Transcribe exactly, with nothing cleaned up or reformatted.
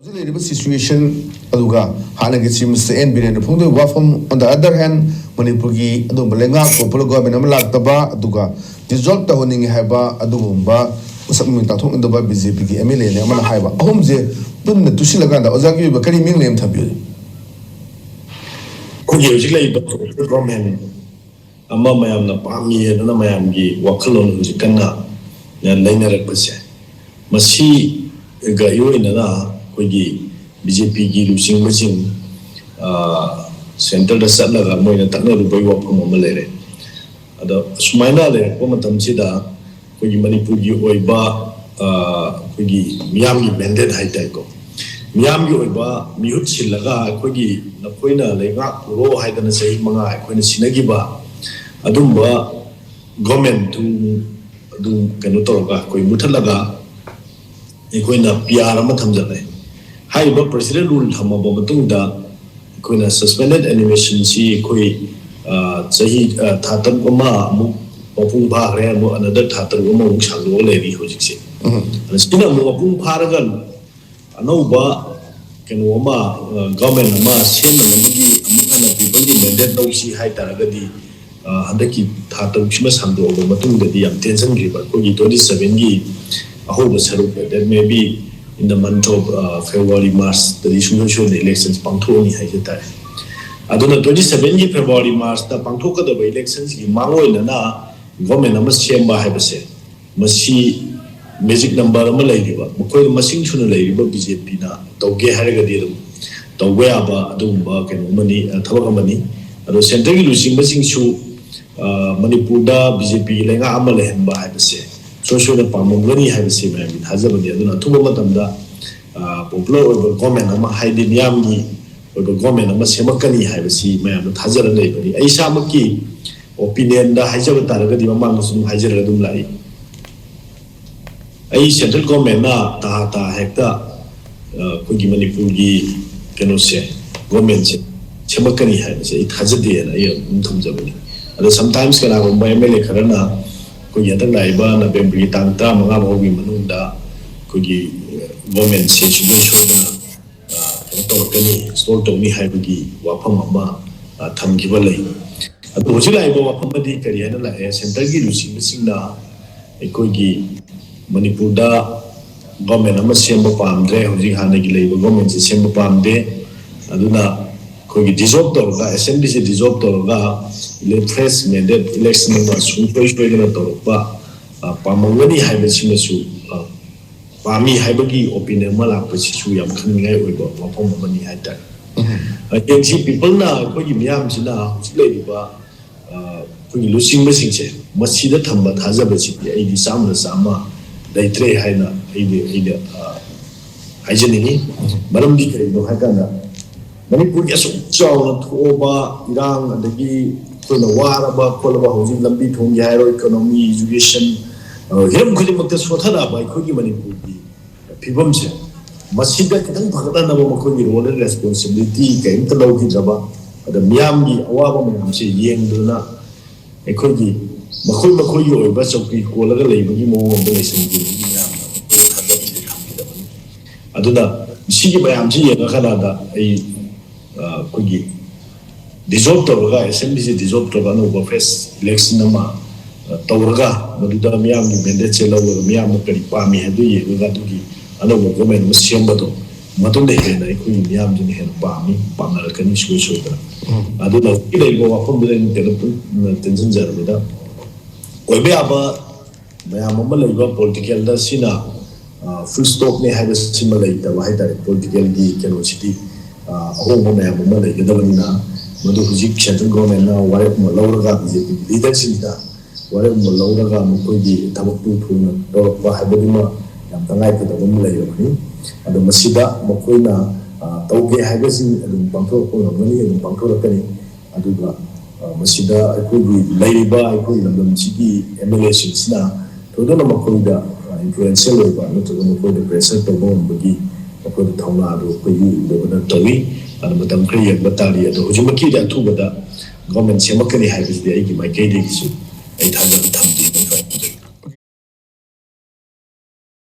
ꯍꯧꯖꯤꯛ ꯂꯩꯔꯤꯕ ꯁꯤꯆꯨꯋꯦꯁꯟ, ꯑꯗꯨꯒ ꯍꯥꯟꯅꯒꯤ ꯆꯤꯐ ꯃꯤꯅꯤꯁꯇꯔ ꯑꯦꯟ ꯕꯤꯔꯦꯟꯅ ꯐꯣꯡꯗꯣꯛꯏꯕ ꯋꯥꯐꯝ, on the other hand, ꯃꯅꯤꯄꯨꯔꯒꯤ ꯑꯗꯨꯒꯨꯝꯕ ꯂꯩꯉꯥꯛ popular government ꯑꯃ ꯂꯥꯛꯇꯕ, ꯑꯗꯨꯒ dissolve ꯇꯧꯍꯟꯅꯤꯡꯉꯤ ꯍꯥꯏꯕ ꯑꯗꯨꯒꯨꯝꯕ ꯃꯁꯛ ꯃꯃꯤꯡ ꯇꯥꯛꯊꯣꯛꯅꯗꯕ ꯕꯤ ꯖꯦ ꯄꯤꯒꯤ ꯑꯦꯝ ꯑꯦꯜ ꯑꯦꯅ ꯑꯃꯅ ꯍꯥꯏꯕ, ꯑꯍꯨꯝꯁꯦ ꯄꯨꯟꯅ ꯇꯨꯁꯤꯜꯂꯀꯥꯟꯗ ꯑꯣꯖꯥꯒꯤ ꯑꯣꯏꯕ ꯀꯔꯤ ꯃꯤꯠꯌꯦꯡ ꯑꯃ ꯊꯝꯕꯤꯌꯨ? ꯑꯩꯈꯣꯏꯒꯤ ꯍꯧꯖꯤꯛ ꯂꯩꯔꯤꯕ ꯒꯣꯔꯃꯦꯟ ꯑꯃ ꯃꯌꯥꯝꯅ ꯄꯥꯝꯃꯤ ꯍꯥꯏꯗꯅ ꯃꯌꯥꯝꯒꯤ ꯋꯥꯈꯜꯂꯣꯟ ꯍꯧꯖꯤꯛ ꯀꯟꯅ ꯂꯩꯅꯔꯛꯄꯁꯦ, ꯃꯁꯤꯒ ꯏꯔꯣꯏꯅꯅ ꯑꯩꯈꯣꯏꯒꯤ ꯕꯤ ꯖꯦ ꯄꯤꯒꯤ ꯂꯨꯆꯤꯡꯕꯁꯤꯡ ꯁꯦꯟꯇꯔꯗ ꯆꯠꯂꯒ ꯃꯣꯏꯅ ꯇꯛꯅꯔꯨꯕꯒꯤ ꯋꯥꯐꯝ ꯑꯃ ꯂꯩꯔꯦ꯫ ꯑꯗꯣ ꯁꯨꯃꯥꯏꯅ ꯂꯩꯔꯛꯄ ꯃꯇꯝꯁꯤꯗ ꯑꯩꯈꯣꯏꯒꯤ ꯃꯅꯤꯄꯨꯔꯒꯤ ꯑꯣꯏꯕ, ꯑ, ꯑꯩꯈꯣꯏꯒꯤ ꯃꯤꯌꯥꯝꯒꯤ ꯃꯦꯟꯗꯦꯠ ꯍꯥꯏꯇꯥꯔꯦꯀꯣ, ꯃꯤꯌꯥꯝꯒꯤ ꯑꯣꯏꯕ ꯃꯤꯍꯨꯠ ꯁꯤꯜꯂꯒ ꯑꯩꯈꯣꯏꯒꯤ ꯅꯈꯣꯏꯅ ꯂꯩꯉꯥꯛ ꯄꯨꯔꯣ ꯍꯥꯏꯗꯅ ꯆꯍꯤ ꯃꯉꯥ ꯑꯩꯈꯣꯏꯅ ꯁꯤꯟꯅꯈꯤꯕ ꯑꯗꯨꯝꯕ ꯒꯣꯔꯃꯦꯟꯗꯨ ꯑꯗꯨ ꯀꯩꯅꯣ ꯇꯧꯔꯒ ꯑꯩꯈꯣꯏ ꯃꯨꯊꯠꯂꯒ ꯑꯩꯈꯣꯏꯅ ꯄꯤ ꯑꯥꯔ ꯑꯃ ꯊꯝꯖꯜꯂꯦ꯫ ꯍꯥꯏꯔꯤꯕ ꯄ꯭ꯔꯦꯁꯤꯗꯦꯟ ꯔꯨꯜ ꯊꯝꯃꯕ ꯃꯇꯨꯡꯗ ꯑꯩꯈꯣꯏꯅ suspended animationꯁꯤ ꯑꯩꯈꯣꯏ, ꯑ, ꯆꯍꯤ, ꯑ, ꯊꯥ ꯇꯔꯨꯛ ꯑꯃ ꯑꯃꯨꯛ ꯃꯄꯨꯡ ꯐꯥꯈ꯭ꯔꯦ, ꯑꯃꯨꯛ another ꯊꯥ ꯇꯔꯨꯛ ꯑꯃꯃꯨꯛ ꯁꯥꯡꯗꯣꯛꯑ ꯂꯩꯔꯤ ꯍꯧꯖꯤꯛꯁꯦ꯫ ꯎꯝ꯫ ꯑꯗ ꯁꯤꯅ ꯑꯃꯨꯛ ꯃꯄꯨꯡ ꯐꯥꯔꯒ ꯑꯅꯧꯕ ꯀꯩꯅꯣ ꯑꯃ, ꯑ, ꯒꯣꯔꯃꯦꯟ ꯑꯃ ꯁꯦꯝꯅꯅꯕꯒꯤ ꯑꯃꯨꯛ ꯍꯟꯅ peopleꯒꯤ ꯃꯦꯟꯗꯦꯠ ꯂꯧꯁꯤ ꯍꯥꯏ ꯇꯥꯔꯒꯗꯤ, ꯑ, ꯍꯟꯗꯛꯀꯤ ꯊꯥ ꯇꯔꯨꯛꯁꯤꯃ ꯁꯥꯡꯗꯣꯛꯑꯕ ꯃꯇꯨꯡꯗꯗꯤ ꯌꯥꯝ ꯇꯦꯟꯁꯤꯟꯈ꯭ꯔꯤꯕ ꯑꯩꯈꯣꯏꯒꯤ twenty sevenꯒꯤ ꯑꯍꯧꯕ ꯁꯔꯨꯛ, that may be in the month of, uh, February, Marchꯇꯗꯤ ꯁꯨꯡꯁꯣꯏ ꯁꯣꯏꯗꯅ elections ꯄꯥꯡꯊꯣꯛꯑꯅꯤ ꯍꯥꯏꯖ ꯇꯥꯔꯦ꯫ ꯑꯗꯨꯅ twenty sevenꯒꯤ February, Marchꯇ ꯄꯥꯡꯊꯣꯛꯀꯗꯕ electionꯁꯤꯒꯤ ꯃꯥꯡꯑꯣꯏꯅꯅ ꯒꯣꯔꯃꯦꯟ ꯑꯃ ꯁꯦꯝꯕ ꯍꯥꯏꯕꯁꯦ, ꯃꯁꯤ magic number ꯑꯃ ꯂꯩꯔꯤꯕ, ꯃꯈꯣꯏ ꯃꯁꯤꯡ ꯁꯨꯅ ꯂꯩꯔꯤꯕ ꯕꯤ ꯖꯦ ꯄꯤꯅ ꯇꯧꯒꯦ ꯍꯥꯏꯔꯒꯗꯤ ꯑꯗꯨꯝ ꯇꯧꯕ ꯌꯥꯕ ꯑꯗꯨꯒꯨꯝꯕ ꯀꯩꯅꯣ ꯑꯃꯅꯤ, ꯑ, ꯊꯕꯛ ꯑꯃꯅꯤ꯫ ꯑꯗꯣ ꯁꯦꯟꯇꯔꯒꯤ ꯂꯨꯆꯤꯡꯕꯁꯤꯡꯁꯨ, ꯑ, ꯃꯅꯤꯄꯨꯔꯗ ꯕꯤ ꯖꯦ ꯄꯤꯒꯤ ꯂꯩꯉꯥꯛ ꯑꯃ ꯂꯩꯍꯟꯕ ꯍꯥꯏꯕꯁꯦ ꯁꯣꯏ ꯁꯣꯏꯗꯅ ꯄꯥꯝꯂꯝꯒꯅꯤ ꯍꯥꯏꯕꯁꯤ ꯃꯌꯥꯝꯒꯤ ꯊꯥꯖꯕꯅꯤ꯫ ꯑꯗꯨꯅ ꯑꯊꯨꯕ ꯃꯇꯝꯗ, ꯑ, popular ꯑꯣꯏꯕ ꯒꯣꯔꯃꯦꯟ ꯑꯃ, ꯍꯥꯏꯗꯤ ꯃꯤꯌꯥꯝꯒꯤ ꯑꯣꯏꯕ ꯒꯣꯔꯃꯦꯟ ꯑꯃ ꯁꯦꯝꯃꯛꯀꯅꯤ ꯍꯥꯏꯕꯁꯤ ꯃꯌꯥꯝꯅ ꯊꯥꯖꯔ ꯂꯩꯕꯅꯤ꯫ ꯑꯩ ꯏꯁꯥꯃꯛꯀꯤ opinionꯗ ꯍꯥꯏꯖꯕ ꯇꯥꯔꯒꯗꯤ, ꯃꯃꯥꯡꯗꯁꯨ ꯑꯗꯨꯝ ꯍꯥꯏꯖꯔꯒ ꯑꯗꯨꯝ ꯂꯥꯛꯏ, ꯑꯩ ꯁꯦꯟꯇ꯭ꯔꯦꯜ ꯒꯣꯔꯃꯦꯟꯅ ꯇꯍꯥ ꯇꯍꯥ ꯍꯦꯛꯇ, ꯑ, ꯑꯩꯈꯣꯏꯒꯤ ꯃꯅꯤꯄꯨꯔꯒꯤ ꯀꯩꯅꯣꯁꯦ, ꯒꯣꯔꯃꯦꯟꯁꯦ ꯁꯦꯝꯃꯛꯀꯅꯤ ꯍꯥꯏꯕꯁꯦ ꯑꯩ ꯊꯥꯖꯗꯦꯅ ꯑꯩ ꯑꯗꯨꯝ ꯊꯝꯖꯕꯅꯤ꯫ ꯑꯗꯣ sometimes ꯀꯅꯥꯒꯨꯝꯕ ꯑꯦꯝ ꯑꯦꯜ ꯑꯦ ꯈꯔꯅ ꯑꯩꯈꯣꯏꯒꯤ ꯍꯟꯗꯛ ꯂꯥꯛꯏꯕ ꯅꯕꯦꯝꯕꯔꯒꯤ ꯇꯥꯡ ꯇꯔꯥꯃꯉꯥ ꯐꯥꯎꯒꯤ ꯃꯅꯨꯡꯗ ꯑꯩꯈꯣꯏꯒꯤ ꯒꯣꯔꯃꯦꯟꯁꯦ ꯁꯨꯡꯁꯣꯏ ꯁꯣꯏꯗꯅ ꯀꯩꯅꯣ ꯇꯧꯔꯛꯀꯅꯤ, ꯏꯟꯁꯇꯣꯜ ꯇꯧꯅꯤ ꯍꯥꯏꯕꯒꯤ ꯋꯥꯐꯝ ꯑꯃ ꯊꯝꯈꯤꯕ ꯂꯩ꯫ ꯑꯗꯨ ꯍꯧꯖꯤꯛ ꯂꯥꯛꯏꯕ ꯋꯥꯐꯝ ꯑꯗꯤ ꯀꯔꯤ ꯍꯥꯏꯅ ꯂꯥꯛꯑꯦ? ꯁꯦꯟꯇꯔꯒꯤ ꯂꯨꯆꯤꯡꯕꯁꯤꯡꯅ ꯑꯩꯈꯣꯏꯒꯤ ꯃꯅꯤꯄꯨꯔꯗ ꯒꯣꯔꯃꯦꯟ ꯑꯃ ꯁꯦꯝꯕ ꯄꯥꯝꯗ꯭ꯔꯦ, ꯍꯧꯖꯤꯛ ꯍꯥꯟꯅꯒꯤ ꯂꯩꯕ ꯒꯣꯔꯃꯦꯟꯁꯦ ꯁꯦꯝꯕ ꯄꯥꯝꯗꯦ, ꯑꯗꯨꯅ ꯑꯩꯈꯣꯏꯒꯤ ꯗꯤꯖꯣꯜꯕ ꯇꯧꯔꯒ, ꯑꯦꯁꯦꯝꯕ꯭ꯂꯤꯁꯦ ꯗꯤꯖꯣꯜꯕ ꯇꯧꯔꯒ ꯐ꯭ꯔꯦꯁ ꯃꯦꯟꯗꯦꯠ ꯏꯂꯦꯛꯁꯟ ꯑꯃ ꯁꯨꯡꯁꯣꯏ ꯁꯣꯏꯗꯅ ꯇꯧꯔꯛꯄ ꯄꯥꯝꯃꯝꯒꯅꯤ ꯍꯥꯏꯕꯁꯤꯃꯁꯨ ꯄꯥꯝꯃꯤ ꯍꯥꯏꯕꯒꯤ ꯑꯣꯄꯤꯅꯤꯌꯟ ꯑꯃ ꯂꯥꯛꯄꯁꯤꯁꯨ ꯌꯥꯝ ꯈꯟꯅꯤꯡꯉꯥꯏ ꯑꯣꯏꯕ ꯋꯥꯐꯝ ꯑꯃꯅꯤ ꯍꯥꯏꯇꯥꯔꯦ꯫ ꯍꯌꯦꯡꯁꯤ ꯄꯤꯄꯜꯅ, ꯑꯩꯈꯣꯏꯒꯤ ꯃꯤꯌꯥꯝꯁꯤꯅ ꯍꯧꯖꯤꯛ ꯂꯩꯔꯤꯕ ꯑꯩꯈꯣꯏꯒꯤ ꯂꯨꯆꯤꯡꯕꯁꯤꯡꯁꯦ ꯃꯁꯤꯗ ꯊꯝꯕ ꯊꯥꯖꯕꯁꯤꯗꯤ ꯑꯩꯗꯤ ꯆꯥꯝꯃꯗ ꯆꯥꯝꯃ ꯂꯩꯇ꯭ꯔꯦ ꯍꯥꯏꯅ ꯑꯩꯗꯤ ꯑꯩꯅ ꯍꯥꯏꯖꯅꯤꯡꯉꯤ꯫ ꯃꯔꯝꯗꯤ ꯀꯔꯤꯒꯤꯅꯣ ꯍꯥꯏ ꯀꯥꯟꯗ, ꯃꯅꯤꯄꯨꯔꯒꯤ ꯑꯁꯨꯛ ꯆꯥꯎꯅ ꯊꯣꯛꯑꯕ ꯏꯔꯥꯡ, ꯑꯗꯒꯤ ꯑꯩꯈꯣꯏꯅ ꯋꯥꯔꯕ ꯈꯣꯠꯂꯕ, ꯍꯧꯖꯤꯛ ꯂꯝꯕꯤ ꯊꯣꯡꯒꯤ ꯍꯥꯏꯔꯣ, ꯏꯀꯣꯅꯣꯃꯤ, ꯏꯖꯨꯀꯦꯁꯟ, ꯍꯤꯔꯝ ꯈꯨꯗꯤꯡꯃꯛꯇ ꯁꯣꯊꯔꯛꯑꯕ ꯑꯩꯈꯣꯏꯒꯤ ꯃꯅꯤꯄꯨꯔꯒꯤ ꯐꯤꯕꯝꯁꯦ, ꯃꯁꯤꯗ ꯈꯤꯇꯪ ꯐꯒꯠꯍꯟꯅꯕ ꯃꯈꯣꯏꯒꯤ ꯔꯣꯜ ꯑꯦꯟ ꯔꯦꯁꯄꯣꯟꯁꯤꯕꯤꯂꯤꯇꯤ ꯀꯔꯤꯝꯇ ꯂꯧꯈꯤꯗ꯭ꯔꯕ, ꯑꯗ ꯃꯤꯌꯥꯝꯒꯤ ꯑꯋꯥꯕ ꯃꯌꯥꯝꯁꯦ ꯌꯦꯡꯗꯨꯅ ꯑꯩꯈꯣꯏꯒꯤ ꯃꯈꯣꯏ ꯃꯈꯣꯏꯒꯤ ꯑꯣꯏꯕ ꯆꯧꯀ꯭ꯔꯤ ꯀꯣꯜꯂꯒ ꯂꯩꯕꯒꯤ ꯃꯑꯣꯡ ꯑꯃꯗ ꯂꯩꯁꯤꯟꯈꯤꯕꯒꯤ ꯃꯌꯥꯝꯅ ꯃꯈꯣꯏꯗ ꯊꯥꯖꯕꯁꯦ ꯊꯝꯈꯤꯗꯕꯅꯤ꯫ ꯑꯗꯨꯅ ꯁꯤꯒꯤ ꯃꯌꯥꯝꯁꯤ ꯌꯦꯡꯉꯀꯥꯟꯗ ꯑꯩ, ꯑ, ꯑꯩꯈꯣꯏꯒꯤ ꯗꯤꯖꯣꯜꯕ ꯇꯧꯔꯒ, ꯑꯦꯁꯦꯝꯕ꯭ꯂꯤꯁꯤ ꯗꯤꯖꯣꯜꯕ ꯇꯧꯔꯒ ꯑꯅꯧꯕ ꯐ꯭ꯔꯦꯁ ꯏꯂꯦꯛꯁꯟ ꯑꯃ, ꯑ, ꯇꯧꯔꯒ, ꯃꯗꯨꯗ ꯃꯤꯌꯥꯝꯒꯤ ꯃꯦꯟꯗꯦꯠꯁꯦ ꯂꯧꯔꯒ ꯃꯤꯌꯥꯝꯅ ꯀꯔꯤ ꯄꯥꯝꯃꯤ ꯍꯥꯏꯕꯗꯨ ꯌꯦꯡꯉꯒ ꯑꯗꯨꯒꯤ ꯑꯅꯧꯕ ꯒꯣꯔꯃꯦꯟ ꯑꯃ ꯁꯦꯝꯕꯗꯣ, ꯃꯗꯨꯅ ꯍꯦꯟꯅ ꯑꯩꯈꯣꯏꯒꯤ ꯃꯤꯌꯥꯝꯁꯤꯅ ꯍꯦꯟꯅ ꯄꯥꯝꯃꯤ, ꯄꯥꯝꯅꯔꯛꯀꯅꯤ ꯁꯣꯏ ꯁꯣꯏꯗꯅ꯫ ꯑꯗꯨꯅ ꯍꯧꯖꯤꯛ ꯂꯩꯔꯤꯕ ꯋꯥꯐꯝꯗꯨꯗ ꯑꯩꯅ ꯀꯩꯅꯣ ꯄꯨꯟꯅ ꯇꯦꯟꯁꯤꯟꯖꯔꯕꯗ, ꯑꯣꯏꯕ ꯌꯥꯕ ꯃꯌꯥꯝ ꯑꯃ ꯂꯩꯕ ꯄꯣꯂꯤꯇꯤꯀꯦꯜꯗ ꯁꯤꯅ, ꯑ, ꯐꯨꯜ ꯁ꯭ꯇꯣꯞꯅꯦ ꯍꯥꯏꯕꯁꯤꯃ ꯂꯩꯇꯕ ꯍꯥꯏꯇꯥꯔꯦ꯫ ꯄꯣꯂꯤꯇꯤꯀꯦꯜꯒꯤ ꯀꯩꯅꯣꯁꯤꯗꯤ, ꯑ, ꯑꯍꯣꯡꯕ ꯃꯌꯥꯝ ꯑꯃ ꯂꯩꯒꯗꯕꯅꯤꯅ, ꯃꯗꯨ ꯍꯧꯖꯤꯛ ꯁꯦꯟꯇ꯭ꯔꯦꯜ ꯒꯣꯔꯃꯦꯟꯅ ꯋꯥꯔꯦꯞ ꯑꯃ ꯂꯧꯔꯒ, ꯕꯤ ꯖꯦ ꯄꯤꯒꯤ ꯂꯤꯗꯔꯁꯤꯡꯗ ꯋꯥꯔꯦꯞ ꯑꯃ ꯂꯧꯔꯒ ꯃꯈꯣꯏꯒꯤ ꯊꯕꯛꯇꯨ ꯊꯨꯅ ꯇꯧꯔꯛꯄ ꯍꯥꯏꯕꯗꯨꯃ ꯌꯥꯝ ꯇꯉꯥꯏ ꯐꯗꯕ ꯑꯃ ꯂꯩꯔꯕꯅꯤ꯫ ꯑꯗꯣ ꯃꯁꯤꯗ ꯃꯈꯣꯏꯅ, ꯑ, ꯇꯧꯒꯦ ꯍꯥꯏꯕꯁꯤꯡ ꯑꯗꯨꯝ ꯄꯥꯡꯊꯣꯔꯛꯄ ꯉꯝꯒꯅꯤ, ꯑꯗꯨꯝ ꯄꯥꯡꯊꯣꯔꯛꯀꯅꯤ꯫ ꯑꯗꯨꯒ, ꯑ, ꯃꯁꯤꯗ ꯑꯩꯈꯣꯏꯒꯤ ꯂꯩꯔꯤꯕ ꯑꯩꯈꯣꯏꯒꯤ ꯂꯝꯗꯝꯁꯤꯒꯤ ꯑꯦꯝ ꯑꯦꯜ ꯑꯦꯁꯤꯡꯁꯤꯅ ꯊꯣꯏꯗꯣꯛꯅ ꯃꯈꯣꯏꯗ, ꯑ, ꯏꯟꯐ꯭ꯂꯨꯌꯦꯟꯁꯤꯌꯦꯜ ꯑꯣꯏꯕ ꯅꯠꯇ꯭ꯔꯒ ꯃꯈꯣꯏꯗ ꯄ꯭ꯔꯦꯁꯔ ꯇꯧꯕ ꯉꯝꯕꯒꯤ ꯃꯈꯣꯏꯗ ꯊꯧꯅꯥꯗꯨ ꯑꯩꯈꯣꯏꯒꯤ ꯎꯗꯕꯅ ꯇꯧꯏ꯫ ꯑꯗꯨ ꯃꯇꯝ ꯈꯔ ꯌꯦꯡꯕ ꯇꯥꯔꯤ꯫ ꯑꯗꯣ ꯍꯧꯖꯤꯛꯃꯛꯀꯤꯗꯤ ꯑꯊꯨꯕꯗ ꯒꯣꯔꯃꯦꯟ ꯁꯦꯝꯃꯛꯀꯅꯤ ꯍꯥꯏꯕꯁꯤꯗꯤ ꯑꯩꯒꯤ ꯃꯥꯏꯀꯩꯗꯒꯤꯁꯨ ꯑꯩ ꯊꯥꯖꯕ